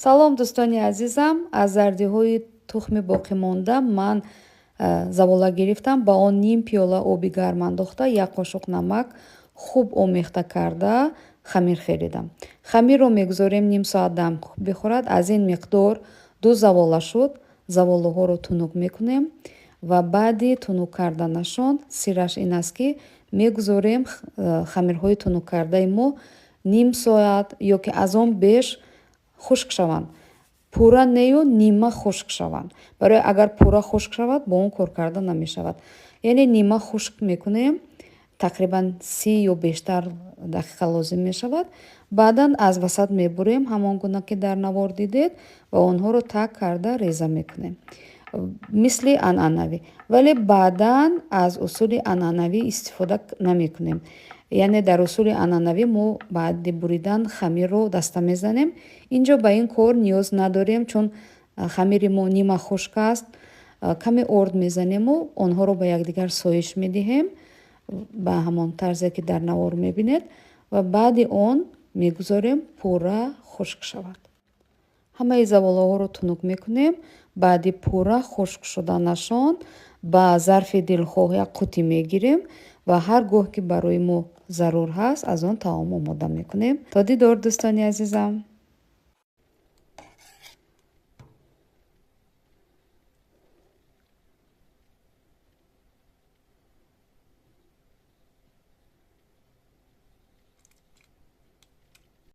Салом, дӯстони азизам. Аз зардиҳои тухми боқимонда ман завола гирифтам, ба он ним пиёла оби гарм андохта, як қошуқ намак хуб омехта карда хамир хелидам. Хамирро мегузорем ним соат дам бихӯрад. Аз ин миқдор ду завола шуд. Заволаҳоро тунук мекунем ва баъди тунук карданашон сирраш ин аст, ки мегузорем хамирҳои тунуккардаи мо ним соат ё ки аз он беш хушк шаванд. Пурра нею, нима хушк шаванд. Барои агар пурра хушк шавад, бо он кор карда намешавад. Яъне нима хушк мекунем, тақрибан 30 ё бештар дақиқа лозим мешавад. Баъдан аз васат мебурем, ҳамон гуна ки дар навор дидед, ва онҳоро так карда реза мекунем, мисли анъанавӣ. Вале баъдан аз усули анъанавӣ истифода намекунем. Яъне дар усули анъанавӣ мо баъди буридан хамирро даста мезанем. Инҷо ба ин кор ниёз надорем, чун хамири мо нима хушк аст. Каме орд мезанему онҳоро ба якдигар соиш медиҳем ба ҳамон тарзе, ки дар навор мебинед, ва баъди он мегузорем пурра хушк шавад. Ҳамаи заволаҳоро тунук мекунем. Баъди пурра хушк шуданашон ба зарфи дилхоҳ як қутӣ мегирем ва ҳар гоҳ ки барои мо зарур ҳаст, аз он таом омода мекунем. То дидор, дӯстони азизам.